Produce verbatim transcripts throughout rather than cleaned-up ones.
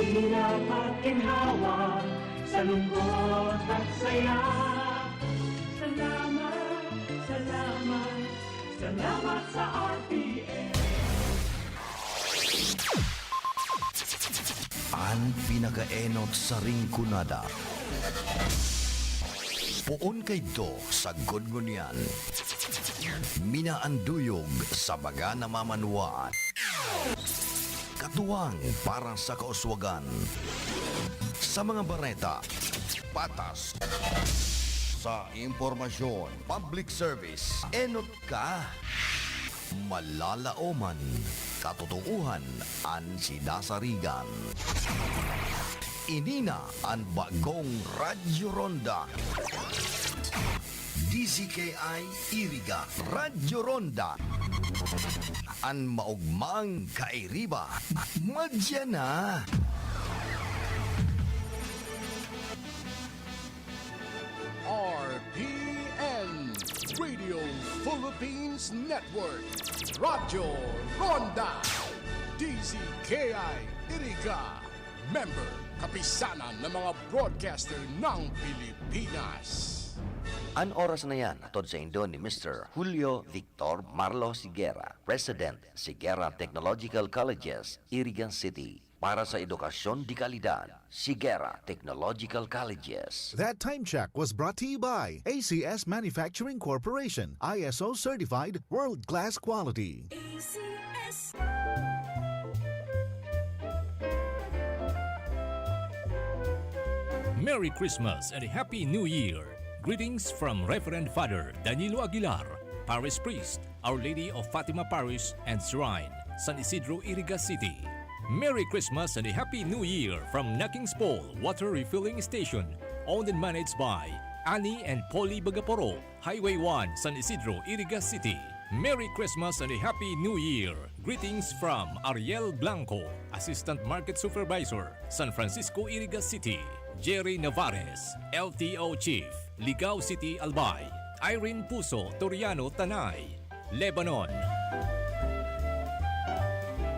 Hirap at ginhawa, sa lungkot at saya. Salamat, salamat, salamat sa R T N. An pinakaenot sa Rinconada. Poon kaidto sagkod ngunyan. Minaanduyog sa baga na mamanwaan. Katuwang para sa kauswagan. Sa mga bareta, patas. Sa impormasyon, public service, enot ka. Malalaoman, katotoohan an sinasarigan. Ini na an bagong Radyo Ronda. D Z K I Iriga, Radyo Ronda. An maogmang kairiba, madya na. R P N, Radio Philippines Network, Radyo Ronda, D Z K I Iriga, member, Kapisanan ng mga Broadcaster ng Pilipinas. An oras na yan, hatod saindo ni Mister Julio Victor Marlo Siguera, President, Siguera Technological Colleges, Iriga City, para sa edukasyon de kalidad. Siguera Technological Colleges. That time check was brought to you by A C S Manufacturing Corporation, I S O certified, world-class quality. A C S. Merry Christmas and a Happy New Year! Greetings from Reverend Father Danilo Aguilar, Parish Priest, Our Lady of Fatima Parish and Shrine, San Isidro, Iriga City. Merry Christmas and a Happy New Year from Nakings Paul Water Refilling Station, owned and managed by Annie and Polly Bagaporo, Highway one, San Isidro, Iriga City. Merry Christmas and a Happy New Year! Greetings from Ariel Blanco, Assistant Market Supervisor, San Francisco, Iriga City. Jerry Navarez, L T O Chief, Ligao City, Albay. Irene Puso Toriano, Tanay, Lebanon.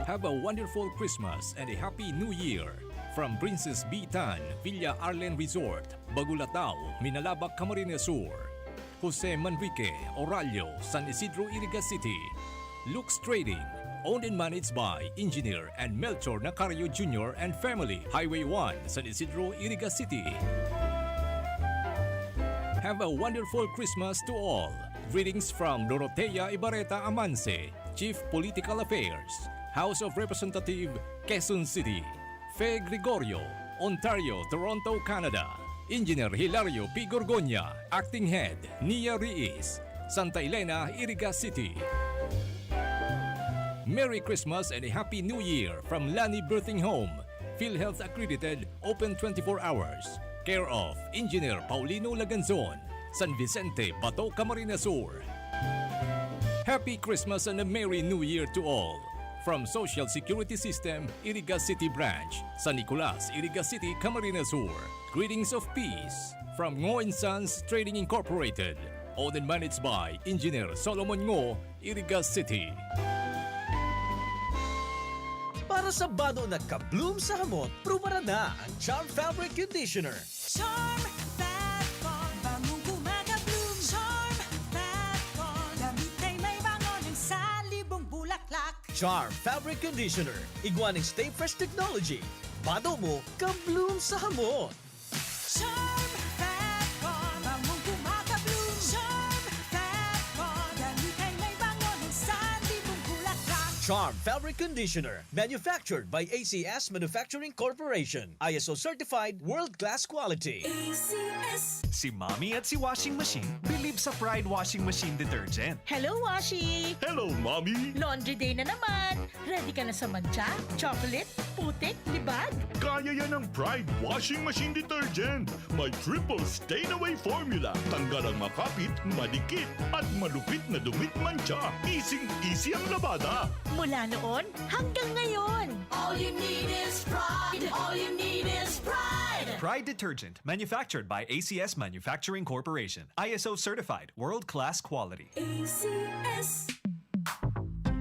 Have a wonderful Christmas and a Happy New Year from Princess B Tan, Villa Arlen Resort, Bagulataw, Minalabac, Camarines Sur. Jose Manrique Oralio, San Isidro, Iriga City. Lux Trading, owned and managed by Engineer and Melchor Nacario Junior and family, Highway one, San Isidro, Iriga City. Have a wonderful Christmas to all. Greetings from Dorotea Ibarreta Amanse, Chief Political Affairs, House of Representative, Quezon City. Fe Gregorio, Ontario, Toronto, Canada. Engineer Hilario P Gorgonia, Acting Head, Nia Riis, Santa Elena, Iriga City. Merry Christmas and a Happy New Year from Lani Birthing Home, PhilHealth accredited, open twenty-four hours. Care of Engineer Paulino Laganzon, San Vicente, Bato, Camarines Sur. Happy Christmas and a Merry New Year to all! From Social Security System, Iriga City Branch, San Nicolas, Iriga City, Camarines Sur. Greetings of peace from Ngo and Sons Trading Incorporated. Owned and managed by Engineer Solomon Ngo, Iriga City. Para sa bado na ka-bloom sa hamot, prubaran na ang Charm Fabric Conditioner. Charm Fat Con, bangong kumaka-bloom. Charm Fat Con, damit ay may bango ng salibong bulaklak. Charm Fabric Conditioner, igwa ning Stay Fresh Technology. Bado mo, ka-bloom sa hamot. Charm Fat Con, bangong kumaka-bloom. Charm Fat Con, damit ay may bango ng salibong bulaklak. Charm Fabric Conditioner, manufactured by A C S Manufacturing Corporation. I S O certified, world-class quality. A C S. Si Mommy at si Washing Machine believe sa Pride Washing Machine Detergent. Hello, Washi! Hello, Mommy! Laundry day na naman! Ready ka na sa mantsa, chocolate, putik, libag? Kaya yan ang Pride Washing Machine Detergent. May triple stain away formula. Tanggal ang makapit, madikit, at malupit na dumi at mantsa. Easy-easy ang labada. Mula noon hanggang ngayon. All you need is Pride. All you need is Pride. Pride Detergent, manufactured by A C S Manufacturing Corporation. I S O certified, world-class quality. A C S.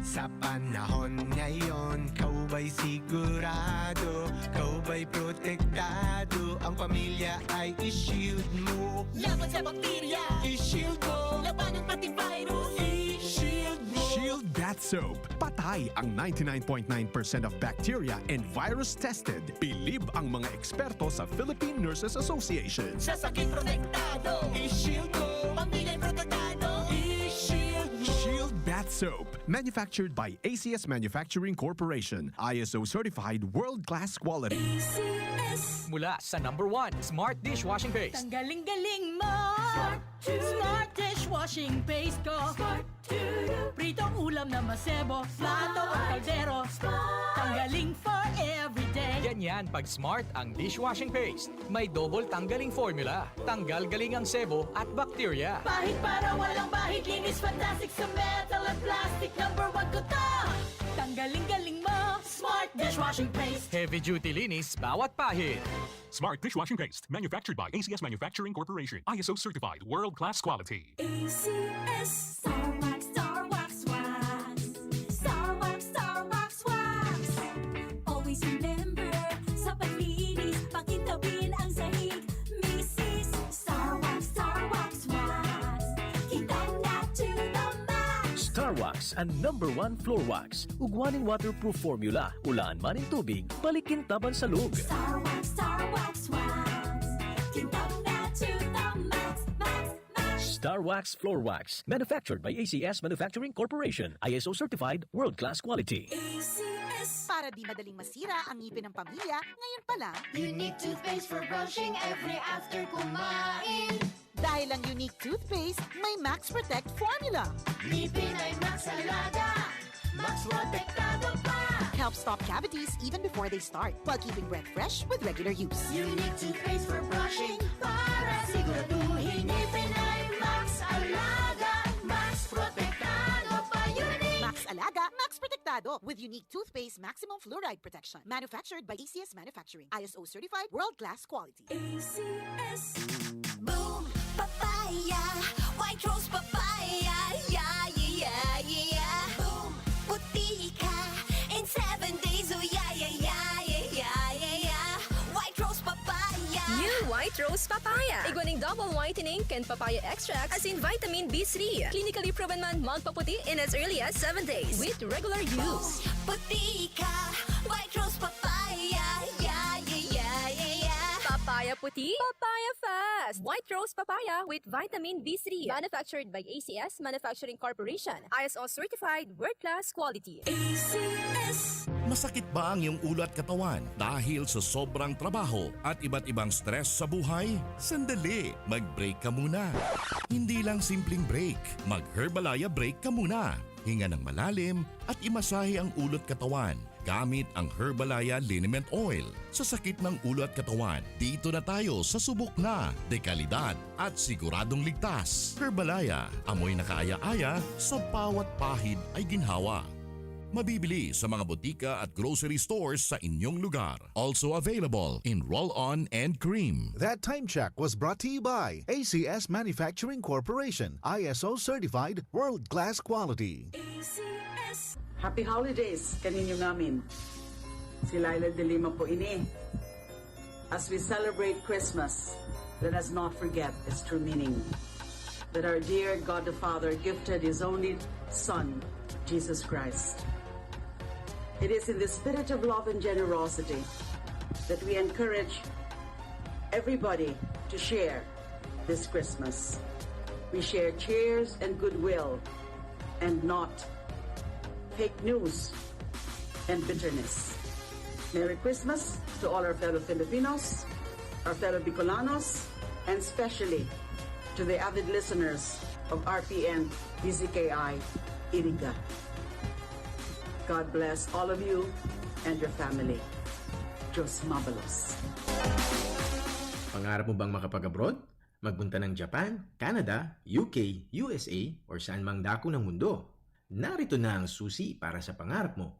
Sa panahon ngayon, ikaw ba'y sigurado? Ikaw ba'y protektado? Ang pamilya ay i-shield mo. Laban sa bakterya, i-shield mo. Labanan pati virus, i-shield mo. Shield Bath Soap. Patay ang ninety-nine point nine percent of bacteria and virus tested. Bilib ang mga eksperto sa Philippine Nurses Association. Sa sakit protektado, i-shield mo. Pamilya protektado, i-shield mo. Shield Bath Soap. Manufactured by A C S Manufacturing Corporation. I S O certified world-class quality. A C S. Mula sa number one, Smart Dishwashing Paste. Tanggaling-galing mo! Smart dishwashing paste ko. Pritong ulam na masebo, plato o kaldero. Tanggaling for everyday. Ganyan pag Smart ang dishwashing paste. May double tanggaling formula. Tanggal galing ang sebo at bakterya. Pahid para walang bahid, linis fantastic sa metal at plastic. Number one ko to! Tanggaling-galing mo! Smart dishwashing paste! Heavy duty linis bawat pahid. Smart dishwashing paste. Manufactured by A C S Manufacturing Corporation. I S O certified. World class quality. A C S. Star Wax, Star Wax Wax. Star Wax, Star Wax Wax. Always remember, sa paglinis, pakintabin ang sahig. Misis, Star Wax, Star Wax Wax. Kintang na to the max. Star Wax, ang number one floor wax. Ugwaning waterproof formula. Ulaan man in tubig, balik kintaban sa lug. Star Wax, Star Wax Wax. Kintang na to the max, max, max. Star Wax Floor Wax. Manufactured by A C S Manufacturing Corporation. I S O certified, world-class quality. A C S. Para di madaling masira ang ngipin ng pamilya, ngayon pa lang, Unique toothpaste for brushing every after kumain. Dahil ang Unique Toothpaste may Max Protect Formula. Ngipin ay Max Alaga, Max Protektado pa. Helps stop cavities even before they start, while keeping breath fresh with regular use. Unique Toothpaste for brushing para siguraduhin ngipin ay Max Alaga, Max Protektado pa. Unique! Max Alaga, Max Protektado with Unique Toothpaste Maximum Fluoride Protection. Manufactured by A C S Manufacturing. I S O certified, world-class quality. A C S. Boom! Papaya! White Rose Papaya! Yeah, yeah, yeah, yeah! Boom! Puti ka in seven days! Oh, yeah, yeah, yeah, yeah, yeah, yeah, yeah! White Rose Papaya! New White Rose Papaya. Igwa ning double whitening kan papaya extract asin vitamin B three. Clinically proven man magpaputi in as early as seven days with regular use. Puti ka! White Rose Papaya! Yeah, yeah, yeah, yeah, yeah! Papaya puti, papaya fast. White Rose Papaya with vitamin B three. Manufactured by A C S Manufacturing Corporation. I S O certified, world-class quality. A C S. Masakit ba ang iyong ulo at katawan dahil sa sobrang trabaho at iba't ibang stress sa buhay? Sandali, mag-break ka muna. Hindi lang simpleng break, mag-Herbalaya break ka muna. Hinga ng malalim at imasahe ang ulo at katawan gamit ang Herbalaya Liniment Oil. Sa sakit ng ulo at katawan, dito na tayo sa subok na, dekalidad at siguradong ligtas. Herbalaya, amoy na kaaya-aya, sa bawat pahid ay ginhawa. Mabibili sa mga botika at grocery stores sa inyong lugar. Also available in roll-on and cream. That time check was brought to you by A C S Manufacturing Corporation, I S O certified, world-class quality. A C S. Happy Holidays kaninyo ngamin. Si Laila de Lima po ini. As we celebrate Christmas, let us not forget its true meaning, that our dear God the Father gifted His only Son, Jesus Christ. It is in the spirit of love and generosity that we encourage everybody to share this Christmas. We share cheers and goodwill and not fake news and bitterness. Merry Christmas to all our fellow Filipinos, our fellow Bicolanos, and especially to the avid listeners of R P N D Z K I Iriga. God bless all of you and your family. Diyos mabalos. Pangarap mo bang makapag-abroad? Magpunta ng Japan, Canada, U K, U S A, or saan mang dako ng mundo? Narito na ang susi para sa pangarap mo.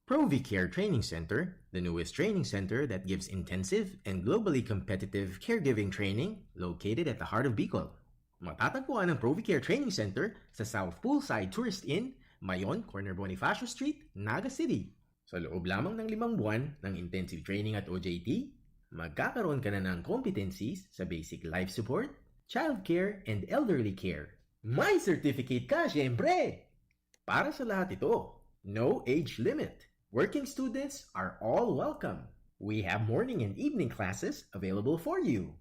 Provicare Training Center, the newest training center that gives intensive and globally competitive caregiving training, located at the heart of Bicol. Matatagpuan ang Provicare Training Center sa South Poolside Tourist Inn, Mayon, corner Bonifacio Street, Naga City. Sa loob lamang ng limang buwan ng intensive training at O J T, magkakaroon ka na ng competencies sa basic life support, childcare, and elderly care. May certificate ka, syempre! Para sa lahat ito, no age limit. Working students are all welcome. We have morning and evening classes available for you.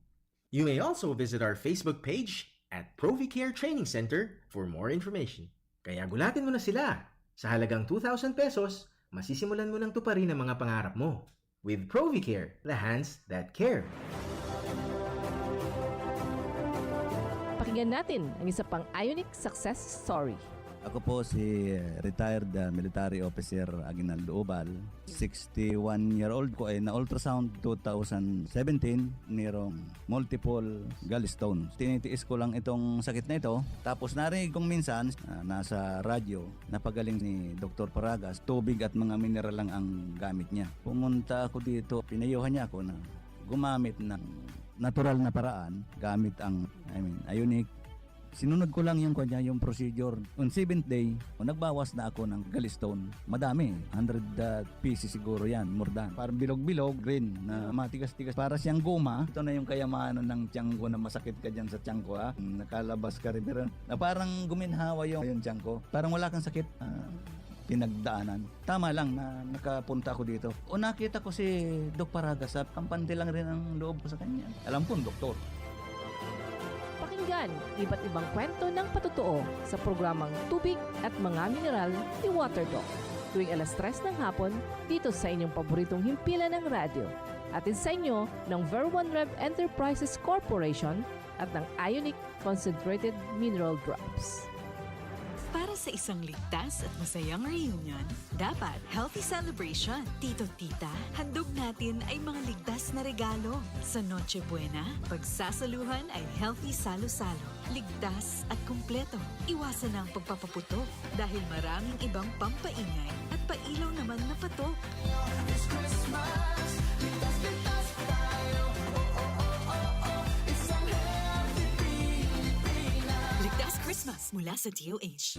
You may also visit our Facebook page at Provicare Training Center for more information. Kaya gulatin mo na sila! Sa halagang two thousand pesos, masisimulan mo nang tuparin ang mga pangarap mo. With Provicare, the hands that care. Pakinggan natin ang isa pang Ionic success story. Ako po si retired uh, military officer Aguinaldo Ubal. sixty-one year old ko ay na-ultrasound two thousand seventeen, mayroong multiple gallstone. Tinitiis ko lang itong sakit na ito. Tapos narinig kong minsan, ah, nasa radyo, napagaling ni Doktor Paragas, tubig at mga mineral lang ang gamit niya. Pumunta ako dito, pinayuhan niya ako na gumamit ng natural na paraan gamit ang, I mean, ionic. Sinunod ko lang yung kanya, yung procedure. On seventh day, o nagbawas na ako ng gallstone. Madami, hundred uh, pieces siguro yan, more than. Parang bilog-bilog, green, na matigas-tigas. Para siyang goma. Ito na yung kayamanan ng tiyan ko na masakit ka dyan sa tiyan ko, ha? Nakalabas ka rin. Pero na parang guminhawa yung, yung tiyan ko. Parang wala kang sakit. Ah, pinagdaanan. Tama lang na nakapunta ako dito. O nakita ko si Doc Paragas, sa kampante lang rin ang loob ko sa kanya. Alam kong doktor. Pakinggan iba't ibang kwento ng patotoo sa programang Tubig at Mga Mineral ni Water Doc. Tuwing alas tres ng hapon, dito sa inyong paboritong himpilan ng radyo. Hatid sa inyo ng Ver One Rev Enterprises Corporation at ng Ionic Concentrated Mineral Drops. Para sa isang ligtas at masayang reunion, dapat healthy celebration. Tito, tita, handog natin ay mga ligtas na regalo. Sa Noche Buena, pagsasaluhan ay healthy salo-salo. Ligtas at kumpleto. Iwasan na ang pagpapaputok dahil maraming ibang pampaingay at pailaw naman na patok. This Christmas, ligtas, ligtas tayo. Oh, oh, oh, oh, oh. Isang healthy Pilipinas. Ligtas Christmas mula sa D O H.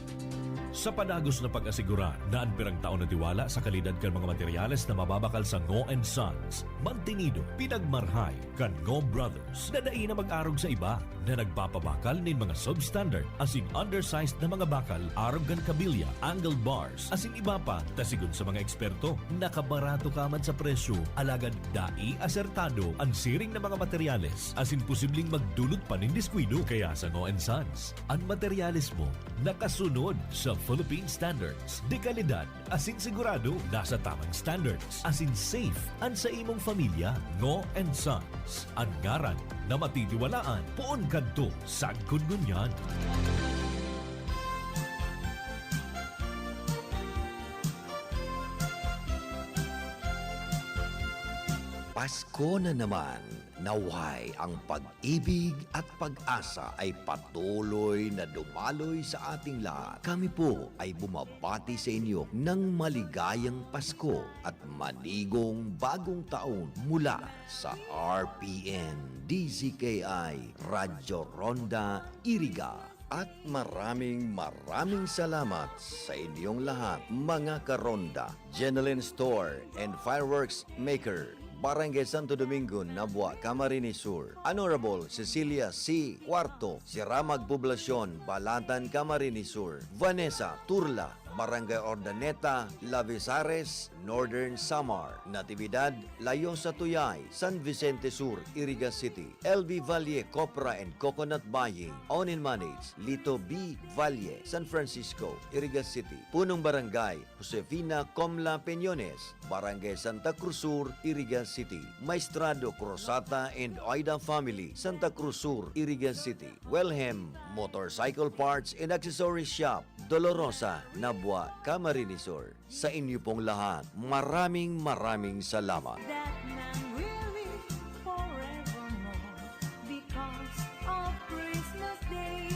Sa panagos na pag-asigurar na an pirang taon na tiwala sa kalidad kan mga materyales na mababakal sa Ngo and Sons, mantinido, pinagmarhay kan Ngo Brothers na dai na mag-arog sa iba, na nagpapabakal nin mga substandard asin undersized na mga bakal arog kan kabilya, angle bars, asin iba pa, ta sigon sa mga eksperto, nakabarato ka man sa presyo, alagad dai asertado an siring na mga materyales asin posibleng magdulot pa nin diskuido. Kaya sa Ngo and Sons, an materyales mo nakasunod sa Philippine Standards de Calidad asin sigurado nasa tamang standards asin safe an sa imong pamilya. Ngo and Sons, an ngaran na matitiwalaan poon kadto sagkod ngunyan. Pasko na naman! Naway ang pag-ibig at pag-asa ay patuloy na dumaloy sa ating lahat. Kami po ay bumabati sa inyo ng maligayang Pasko at manigong bagong taon mula sa R P N D Z K I Radyo Ronda Iriga. At maraming maraming salamat sa inyong lahat, mga karonda. Jenelyn Store and Fireworks Maker, Barangay Santo Domingo, Nabua, Camarines Sur. Honorable Cecilia C. Cuarto, Siramag Poblacion, Balatan, Camarines Sur. Vanessa Turla, Barangay Ordaneta, Lavisares, Northern Samar. Natividad, Layosa Tuyay, San Vicente Sur, Iriga City. L B Valle Copra and Coconut Buying, own and managed, Lito B. Valle, San Francisco, Iriga City. Punong Barangay, Josefina Comla Peñones, Barangay Santa Cruz Sur, Iriga City. Maestrado Cruzata and Aida Family, Santa Cruz Sur, Iriga City. Wilhelm Motorcycle Parts and Accessories Shop, Dolorosa, Nabua, Camarines Sur. Sa inyo pong lahat, maraming maraming salamat. That nang we will forevermore because of Christmas Day.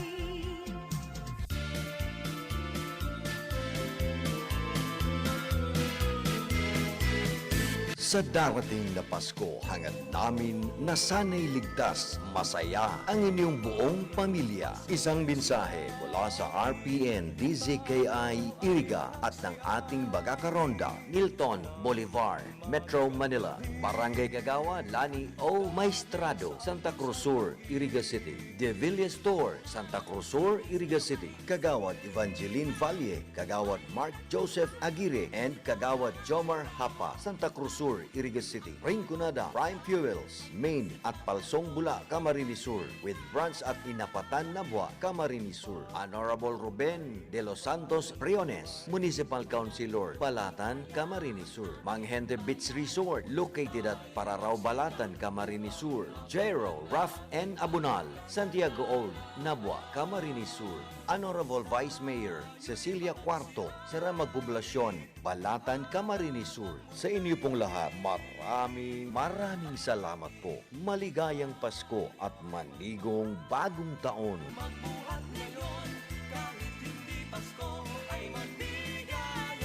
Sa darating na Pasko, hangad namin na sana'y ligtas, masaya ang inyong buong pamilya. Isang mensahe mula sa R P N D Z K I Iriga at ng ating bagakaronda, Milton Bolivar, Metro Manila. Barangay Kagawad Lani O Maestrado, Santa Cruz Sur, Iriga City. De Villa Store, Santa Cruz Sur, Iriga City. Kagawad Evangeline Valle, Kagawad Mark Joseph Aguirre, and Kagawad Jomar Hapa, Santa Cruz Sur, Iriga City. Rinconada, Prime Fuels, Main at Palsong Bula, Camarines Sur, with branch at Inapatan, Nabua, Camarines Sur. Honorable Ruben de los Santos Briones, Municipal Councilor, Balatan, Camarines Sur. Manghente Beach Resort, located at Pararao, Balatan, Camarines Sur. Jairo, Raf and Abunal, Santiago Old, Nabua, Camarines Sur. Honorable Vice Mayor Cecilia Cuarto, Saramag Poblasyon, Balatan, Camarines Sur. Sa inyo pong lahat, maraming, maraming salamat po. Maligayang Pasko at maligong Bagong Taon! Magbuhat ngayon, kahit hindi Pasko, ay magbigayan.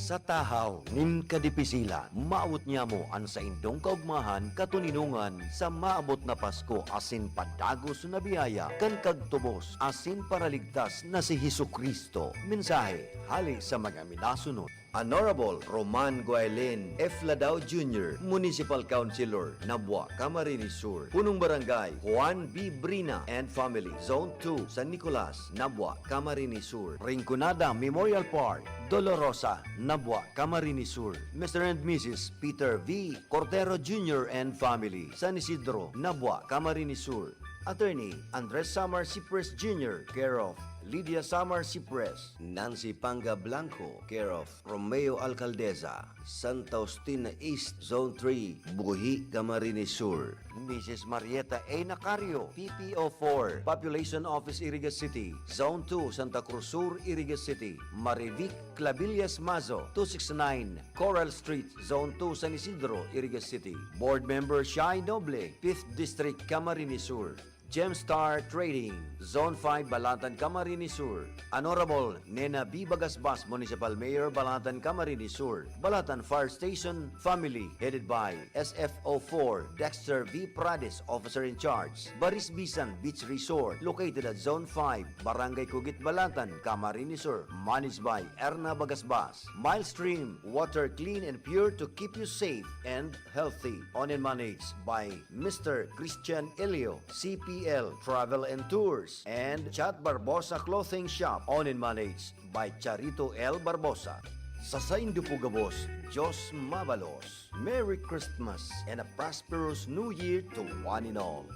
Sa tahaw nin kadipisilan, maawot niamo an saindong kaogmahan, katoninongan sa maabot na Pasko asin padagos na biyaya kan kagtubos asin paraligtas na si Jesu-Cristo. Mensahe hale sa mga minasunod. Honorable Roman Guailin F. Ladao Junior, Municipal Councilor, Nabua, Camarines Sur. Punong Barangay, Juan B. Brina and family, Zone two, San Nicolas, Nabua, Camarines Sur. Rinconada Memorial Park, Dolorosa, Nabua, Camarines Sur. Mister and Missus Peter V. Cordero Junior and family, San Isidro, Nabua, Camarines Sur. Attorney Andres Samar Sipres Junior, care of Lydia Samar Sipres. Nancy Panga Blanco, care of Romeo Alcaldeza, Santa Justina East, Zone three, Buhi, Camarines Sur. Missus Marieta A. Nacario, P P O four, Population Office, Iriga City, Zone two, Santa Cruz Sur, Iriga City. Marivic Clabillas Mazo, two six nine Coral Street, Zone two, San Isidro, Iriga City. Board Member Shai Noble, Fifth District, Camarines Sur. Gemstar Trading, Zone five, Balatan, Camarines Sur. Honorable Nena B. Bagasbas, Municipal Mayor, Balatan, Camarines Sur. Balatan Fire Station Family, headed by S F O four, Dexter V. Prades, Officer in Charge. Barisbisan Beach Resort, located at Zone five, Barangay Kugit, Balatan, Camarines Sur. Managed by Erna Bagasbas. Milestream, water clean and pure to keep you safe and healthy. Owned and managed by Mister Christian Elio, C P L Travel and Tours, and Chat Barbosa Clothing Shop. Owned and managed by Charito L. Barbosa. Sa saindo po gabos, Diyos mabalos. Merry Christmas and a prosperous New Year to one and all.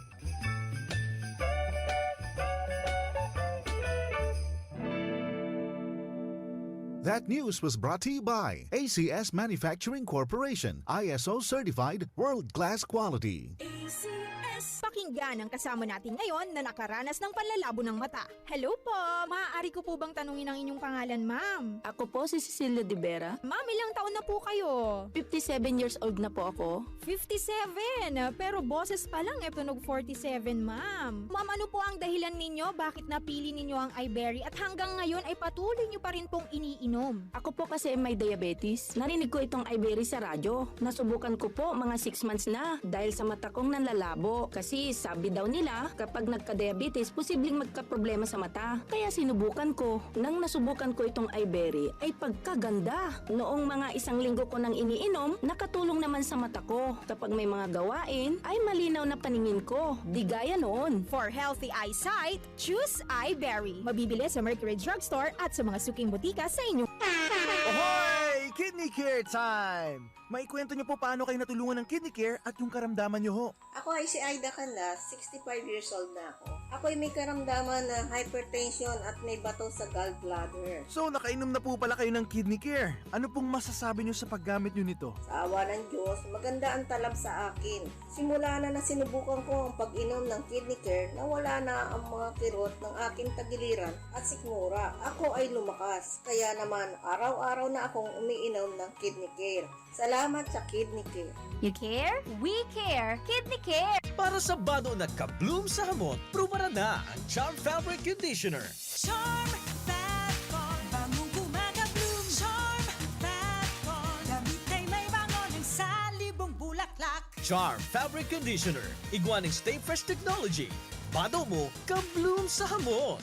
That news was brought to you by A C S Manufacturing Corporation, I S O certified, world-class quality. A C S. Pakinggan ang kasama natin ngayon na nakaranas ng panlalabo ng mata. Hello po! Maaari ko po bang tanungin ang inyong pangalan, ma'am? Ako po si Cecilia de Vera. Ma'am, ilang taon na po kayo? Fifty-seven years old na po ako. Fifty-seven? Pero boses pa lang, eh, tunog forty-seven, ma'am. Ma'am, ano po ang dahilan ninyo bakit napili ninyo ang Iberry at hanggang ngayon ay patuloy nyo pa rin pong iniinom? Ako po kasi may diabetes. Narinig ko itong Iberry sa radyo. Nasubukan ko po mga six months na dahil sa mata kong nanlalabo. Kasi sabi daw nila, kapag nagka-diabetes, posibleng magkaproblema sa mata. Kaya sinubukan ko. Nang nasubukan ko itong Iberry, ay pagkaganda! Noong mga isang linggo ko nang iniinom, nakatulong naman sa mata ko. Kapag may mga gawain, ay malinaw na paningin ko. Di gaya noon. For healthy eyesight, choose Iberry. Mabibili sa Mercury Drugstore at sa mga suking botika sa inyong... Ohoy! Kidney Care Time! Maikwento niyo po paano kayo natulungan ng Kidney Care at yung karamdaman niyo ho. Ako ay si Aida Canlas, sixty-five years old na ako. Ako'y may karamdaman na hypertension at may bato sa gallbladder. So, nakainom na po pala kayo ng Kidney Care. Ano pong masasabi niyo sa paggamit niyo nito? Sa awa ng Diyos, maganda ang talab sa akin. Simula na na sinubukan ko ang pag-inom ng Kidney Care, nawala na ang mga kirot ng aking tagiliran at sikmura. Ako ay lumakas. Kaya naman, araw-araw na akong umiinom ng Kidney Care. Salamat sa Kidney Care. You care? We care! Kidney Care! Para sa bado na ka-bloom sa hamot, prubaran na ang Charm Fabric Conditioner. Charm Fab Charm Fabric Conditioner, igwa ning Stay Fresh Technology. Bado mo, ka-bloom sa hamon.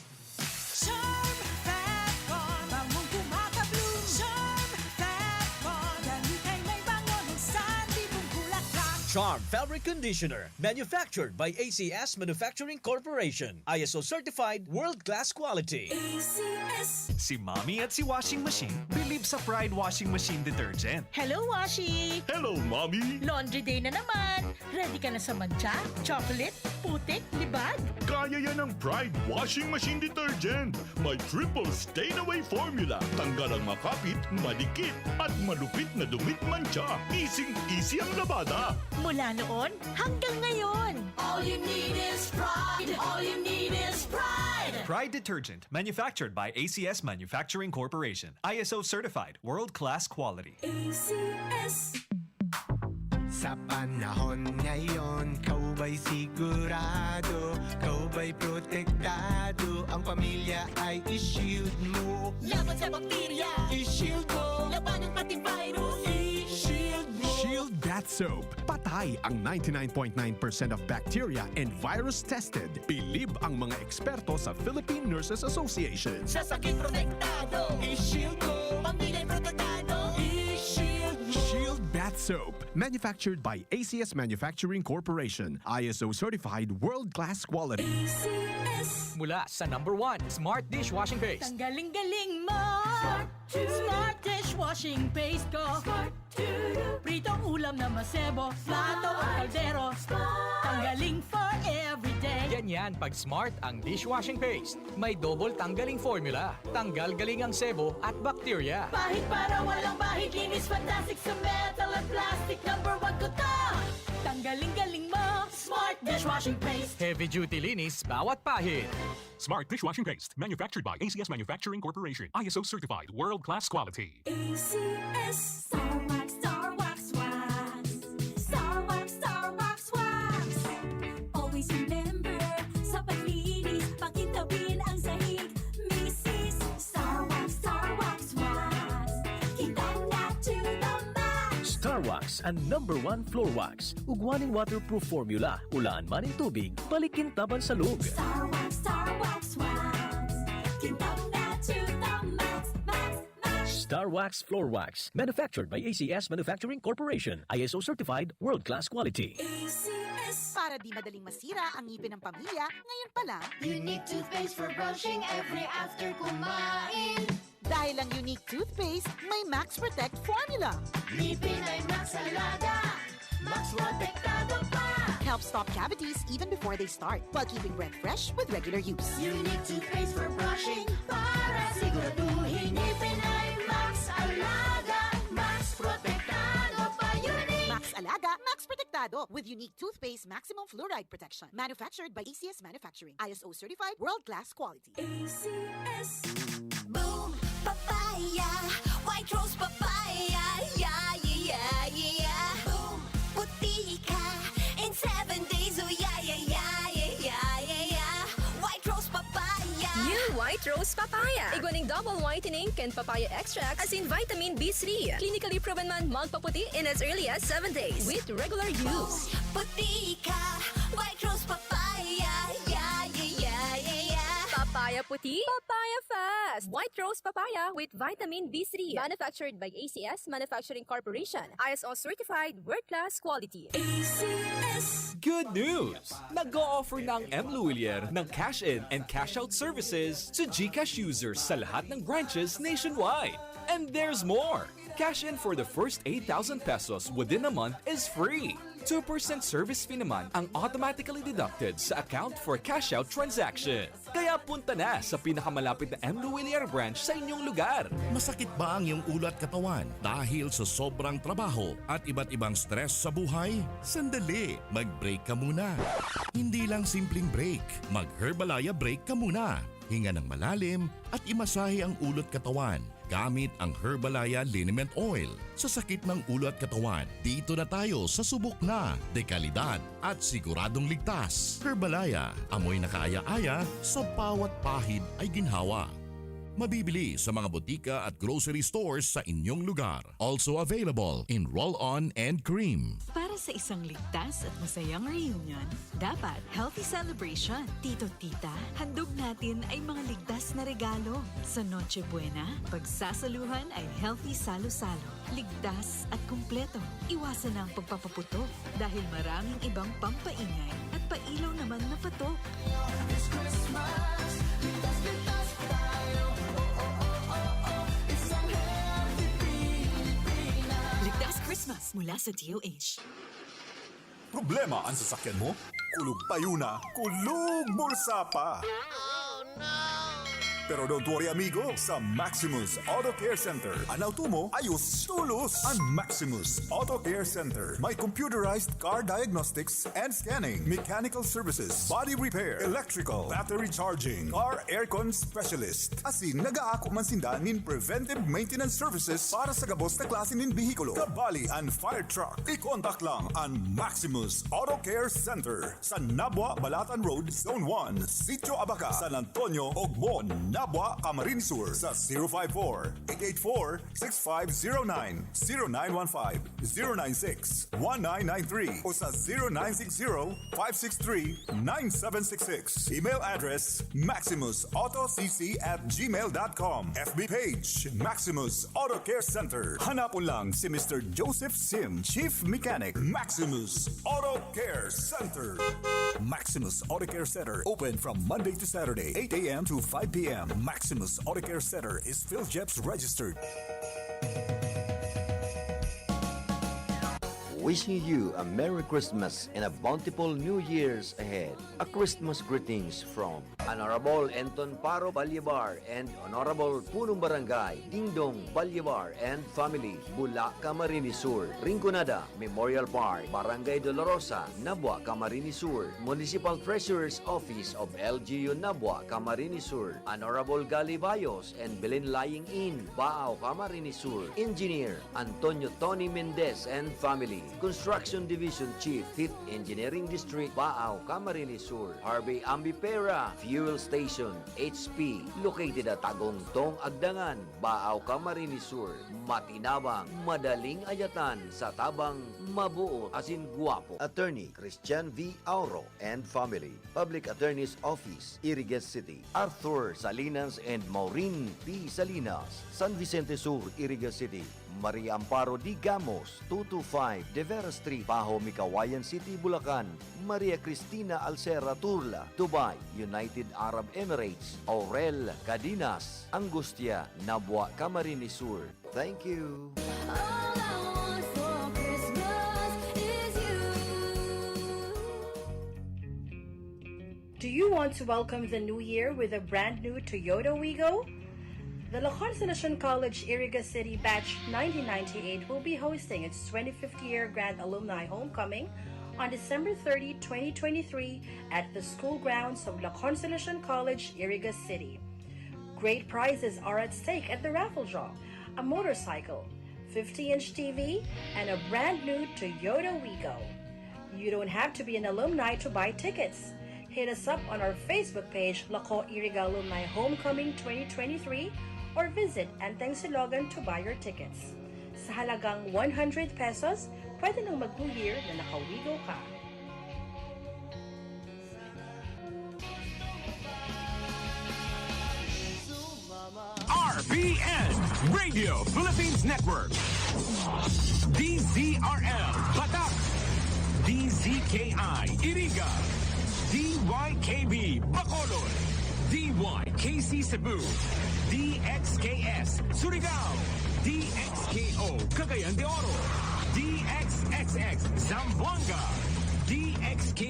Charm Fab Con, bangong kumakabloom. Charm Fab Con, damit ay may bango ng santi mong bulaklak. Charm Fabric Conditioner, manufactured by A C S Manufacturing Corporation, I S O certified, world-class quality. A C S. Si Mommy at si Washing Machine bilib sa Pride Washing Machine Detergent. Hello, Washi! Hello, Mommy! Laundry day na naman! Ready ka na sa mantsa, chocolate, putik, libag? Kaya yan ng Pride Washing Machine Detergent. May triple stain away formula. Tanggal ang makapit, madikit, at malupit na dumit mantsa. Easy-easy ang labada. Mula noon hanggang ngayon. All you need is pride. All you need is pride. Pride Detergent, manufactured by A C S Manufacturing Corporation. I S O certified, world-class quality. A C S. Sa panahon ngayon, kau ba'y sigurado? Kau ba'y protektado? Ang pamilya ay i-shield mo. Laban sa bakterya. I-shield mo. Labanan pati virus. I-shield mo. Shield Bath Soap. Patay ang ninety-nine point nine percent of bacteria and virus tested. Bilib ang mga eksperto sa Philippine Nurses Association. Sa sakit protektado. I-shield mo. Pamilya protektado. I-shield mo. Shield Bath Soap. Manufactured by A C S Manufacturing Corporation. I S O certified, world-class quality. A C S. Mula sa number one, Smart Dishwashing Paste. Tanggaling galing mo! Smart dishwashing paste ko. Pritong ulam na masebo, plato o kaldero. Tanggaling for everyday. Ganyan pag smart ang dishwashing paste. May double tanggaling formula. Tanggal galing ang sebo at bakterya. Pahid para walang bahid. Linis fantastic sa metal at plastic. Number one ko to. Tanggaling galing mo! Smart dishwashing paste. Heavy duty linis bawat pahid. Smart Dishwashing Paste, manufactured by A C S Manufacturing Corporation. I S O certified, world-class quality. A C S. Star Wax, Star Wax, Wax. Star Wax, Star Wax, Wax. Always remember, sa paglinis, pakintabin ang sahig. Misis, Star Wax, Star Wax, Wax. Kintab na to the max. Star Wax, ang number one floor wax. Ugwa nin waterproof formula, ulaan man nin tubig, balik kintaban sa log. Star Wax, Star Wax, Wax. Kintab na to the max, max, max. Star Wax Floor Wax, manufactured by A C S Manufacturing Corporation, I S O certified, world-class quality. A C S. Para di madaling masira ang ngipin ng pamilya, ngayon pa lang, Unique toothpaste for brushing every after kumain. Dahil ang Unique Toothpaste may Max Protect Formula. Ngipin ay Max Alaga, Max Protektado pa. Helps stop cavities even before they start, while keeping breath fresh with regular use. Unique toothpaste for brushing para siguraduhin ngipin ay Max Alaga, Max Protektado pa. Unique! Max Alaga, Max Protektado with Unique Toothpaste Maximum Fluoride Protection. Manufactured by A C S Manufacturing. I S O certified, world-class quality. A C S. Boom! Papaya! White Rose Papaya! Yeah, yeah, yeah, yeah, yeah! Boom! Puti ka in seven days! Oh, yeah, yeah, yeah, yeah, yeah, yeah, yeah! White Rose Papaya! New White Rose Papaya. Igwa ning double whitening kan papaya extract asin vitamin B three. Clinically proven man magpaputi in as early as seven days with regular use. Puti ka! White Rose Papaya! Yeah, yeah, yeah, yeah, yeah! Papaya puti, papaya fast. White Rose Papaya with vitamin B three. Manufactured by A C S Manufacturing Corporation. I S O certified, world-class quality. A C S. Good news! Nag-o-offer na ang M Lhuillier ng cash-in and cash-out services to GCash users sa lahat ng branches nationwide. And there's more! Cash in for the first eight thousand pesos within a month is free. Two percent service fee naman ang automatically deducted sa account for cash-out transaction. Kaya punta na sa pinakamalapit na M Lhuillier branch sa inyong lugar. Masakit ba ang iyong ulo at katawan dahil sa sobrang trabaho at iba't ibang stress sa buhay? Sandali, mag-break ka muna. Hindi lang simpleng break, mag-Herbalaya break ka muna. Hinga ng malalim at imasahe ang ulo at katawan gamit ang Herbalaya Liniment Oil. Sa sakit ng ulo at katawan, dito na tayo sa subok na, dekalidad at siguradong ligtas. Herbalaya, amoy na kaaya-aya sa bawat pahid ay ginhawa. Mabibili sa mga botika at grocery stores sa inyong lugar. Also available in roll-on and cream. Para Sa isang ligtas at masayang reunion, dapat healthy celebration. Tito, tita, handog natin ay mga ligtas na regalo. Sa Noche Buena, pagsasaluhan ay healthy salo-salo. Ligtas at kumpleto. Iwasan na ang pagpapaputok dahil maraming ibang pampaingay at pailaw naman na patok. This Christmas, ligtas, ligtas tayo. Oh, oh, oh, oh, oh. Isang healthy Pilipinas. Ligtas Christmas mula sa D O H. Problema an sasakyan mo? Kulog payo na, kulog bulsa pa! Pero don't worry, amigo. Sa Maximus Auto Care Center, an auto mo ayos tolos. An Maximus Auto Care Center may computerized car diagnostics and scanning, mechanical services, body repair, electrical, battery charging, car aircon specialist. Asin nag-aako man sinda nin preventive maintenance services para sa gabos na klase nin behikulo, kabali an fire truck. I-contact lang an Maximus Auto Care Center sa Nabua, Balatan Road, Zone one, Sitio Abaca, San Antonio, Ogmon, Nabua, Camarines Sur, sa zero five four, eight eight four, six five zero nine, zero nine one five, zero nine six, one nine nine three, o sa zero nine six zero, five six three, nine seven six six. Email address, maximus auto c c at gmail dot com. F B page, Maximus Auto Care Center. Hanapon lang si Mister Joseph Sim, Chief Mechanic, Maximus Auto Care Center. Maximus Auto Care Center, open from Monday to Saturday, eight a m to five p m. Maximus Auto Care Center is PhilGEPS registered. Wishing you a Merry Christmas and a bountiful New Year's ahead. A Christmas greetings from Honorable Enton Paro Balyebar and Honorable Punong Barangay Dingdong Balyebar and family, Bula, Camarines Sur, Rinconada, Memorial Park, Barangay Dolorosa, Nabua, Camarines Sur, Municipal Treasurer's Office of L G U Nabua, Camarines Sur, Honorable Gali Bayos and Belen Lying In, Baao, Camarines Sur, Engineer Antonio Tony Mendez and family, Construction Division Chief, Fifth Engineering District, Baao, Camarines Sur, Harvey Ambipera Fuel Station, H P, located at Tagong Tong Agdangan, Baao, Camarines Sur, matinabang, madaling ayatan sa tabang, mabuot asin gwapo. Attorney Christian V Auro and family, Public Attorney's Office, Iriga City. Arthur Salinas and Maureen P Salinas, San Vicente Sur, Iriga City. Maria Amparo D Gamos, two two five De Vera Street, Paho, Mikawayan City, Bulacan. Maria Cristina Alcera Turla, Dubai, United Arab Emirates. Aurel Cadinas, Angustia, Nabua, Camarines Sur. Thank you. All I want for Christmas is you. Do you want to welcome the new year with a brand new Toyota Wigo? The La Consolacion College, Iriga City Batch nineteen ninety-eight will be hosting its twenty-fifth year Grand Alumni Homecoming on December thirty, twenty twenty-three, at the school grounds of La Consolacion College, Iriga City. Great prizes are at stake at the raffle draw: a motorcycle, fifty-inch T V, and a brand new Toyota Wigo. You don't have to be an alumni to buy tickets. Hit us up on our Facebook page, Laco Iriga Alumni Homecoming twenty twenty-three, or visit Enteng Silogan to buy your tickets. Sa halagang one hundred pesos, pwede nang mag-New Year na naka-Wigo ka. R P N, Radio Philippines Network. D Z R L, Batak. D Z K I, Iriga. D Y K B, Bacolod. D Y K C Cebu. D X K S, Surigao. D X K O, Cagayan de Oro. D X X X, Zamboanga. D X K